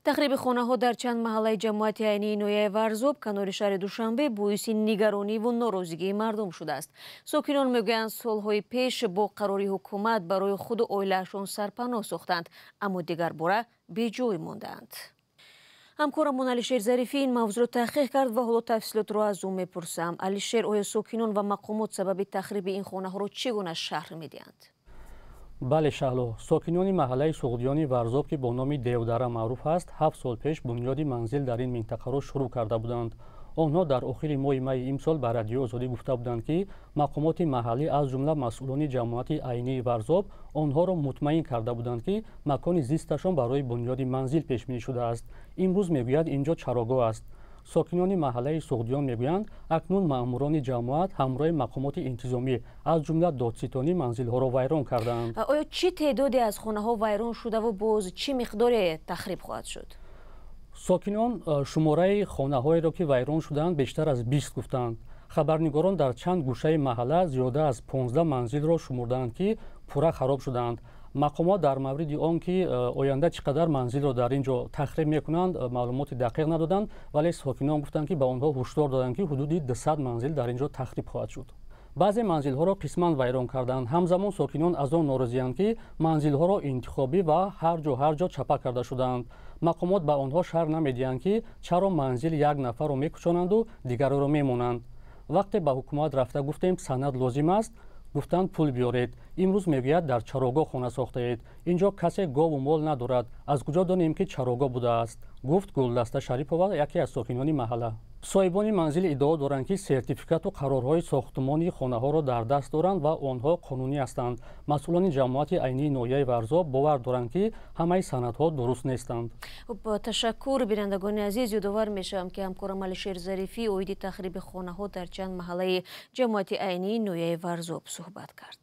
Тахриби хонаҳо дар чанд маҳаллаи ҷамоати айнии ноҳияи Варзоб канори шаҳри Душанбе боиси нигарониву норозигии мардум шудааст. Сокинон мегӯянд, солҳои пеш бо қарори ҳукумат барои худу оилаашон сарпаноҳ сохтанд, аммо дигарбора беҷой мондаанд. Ҳамкорамон Алишер Зарифӣ ин мавзӯъро таҳқиқ кард ва ҳоло тафсилотро аз ӯ мепурсам. Алишер, оё сокинон ва мақомот сабаби тахриби ин хонаҳоро чӣ гуна шарҳ медиҳанд? Бале, Шаҳло, сокинони маҳаллаи Суғдиёни Варзоб, ки бо номи Девдара маъруф аст, 7 сол пеш бунёди манзил дар ин минтақаро шурӯъ карда буданд. Онҳо дар охири моҳи майи имсол ба Радиои Озодӣ гуфта буданд, ки мақомоти маҳаллӣ, аз ҷумла масъулони ҷамоати айнии Варзоб, онҳоро мутмаин карда буданд, ки макони зисташон барои бунёди манзил пешбинӣ шудааст. Имрӯз, мегӯяд, ин ҷо чарогоҳ аст. Сокинони маҳаллаи Суғдиён мегӯянд, акнун маъмурони ҷамоат ҳамроҳи мақомоти интизомӣ, аз ҷумла додситонӣ, манзилҳоро вайрон кардаанд. Оё чӣ теъдоде аз хонаҳо вайрон шудаву боз чӣ миқдоре тахриб хоҳад шуд? Сокинон шумораи хонаҳоеро, ки вайрон шудаанд, бештар аз 20 гуфтанд. Хабарнигорон дар чанд гӯшаи маҳалла зиёда аз 15 манзилро шумурдаанд, ки пурра хароб шудаанд. Мақомот дар мавриди он ки оянда чӣ қадар манзилро дар ин ҷо тахриб мекунанд, маълумоти дақиқ надоданд, вале сокинон гуфтанд, ки ба онҳо ҳушдор доданд, ки ҳудуди 200 манзил дар ин ҷо тахриб хоҳад шуд. Баъзе манзилҳоро қисман вайрон карданд. Ҳамзамон сокинон аз он норозиянд, ки манзилҳоро интихобӣ ва ҳар ҷо ҳар ҷо чапа карда шудаанд. Мақомот ба онҳо шарҳ намедиҳанд, ки чаро манзили як нафарро мекӯчонанду дигареро мемонанд. Вақте ба ҳукумат рафта гуфтем, санад лозим аст, гуфтанд, пул биёред. Имрӯз, мегӯяд, дар чарогоҳ хона сохтаед. Инҷо касе гову мол надорад, аз куҷо донем, ки чарогоҳ будааст? Гуфт Гулдаста Шарипова, яке аз сокинони маҳалла. Соҳибони манзил иддао доранд, ки сертификату қарорҳои сохтмони хонаҳоро дар даст доранд ва онҳо қонунӣ ҳастанд. Масъулони ҷамоати айнии ноҳияи Варзоб бовар доранд, ки ҳамаи санадҳо дуруст нестанд. Хуб, ташаккур. Бинандагони азиз, ёдовар мешавам, ки ҳамкорам Алишер Зарифӣ оиди тахриби хонаҳо дар чанд маҳаллаи ҷамоати айнии ноҳияи Варзоб суҳбат кард.